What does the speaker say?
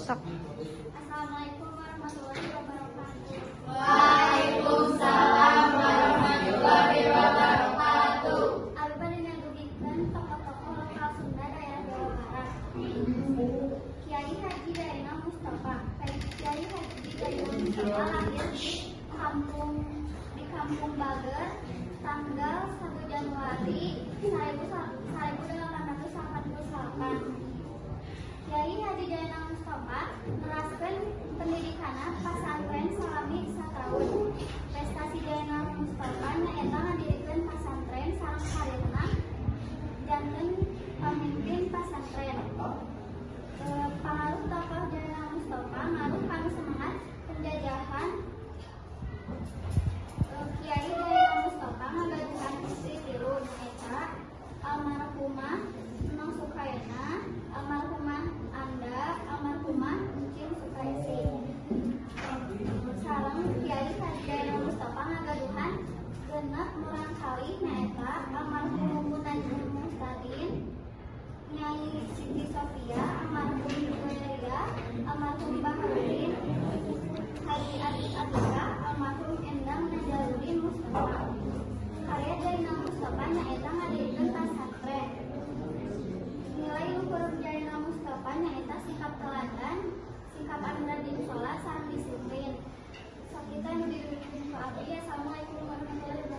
Sok. Assalamualaikum warahmatullahi wabarakatuh. Waalaikumsalam warahmatullahi wabarakatuh. Abi bade nyadugikeun tokoh-tokoh lokal Sunda daerah Jawa Barat. Kiai Haji Zainal Mustafa. Kiai Haji Zainal Mustafa lahir di kampung Bager tanggal 1 Januari 1888. Kiai Haji Zainal Mustafa neraskeun pendidikanna pasantren salami sataun. Prestasi Zainal Mustafa nyaeta ngadirikeun pasantren sareng karirna janten pamimpin pasantren. Pangaruh tokoh Zainal Mustafa ngaruh kana semangat penjajahan. Kiai Zainal Mustafa ngagaduhan istri tilu, nyaeta almarhumah Nong Sukaina, almarhumah Anda, almarhumah Encim Sukaisi. Sareng Kiai Haji Zainal Mustafa ngagaduhan 6 murangkalih, nyaeta almarhum Munajjim Mustadin, Nyai Siti Sofia, almarhum Juwairiyah, almarhum Baharudin, Haji Adi Atika, almarhum Endang Najarudin Mustafa. Karya Zainal Mustafa nyaeta ngadirikeun pasantren. Nilai luhur Zainal Mustafa nyaeta sikap teladan, sikap anu rajin sholat sareng disiplin. Sakitu anu didugikeun ku abdi. Assalamualaikum warahmatullahi wabarakatuh.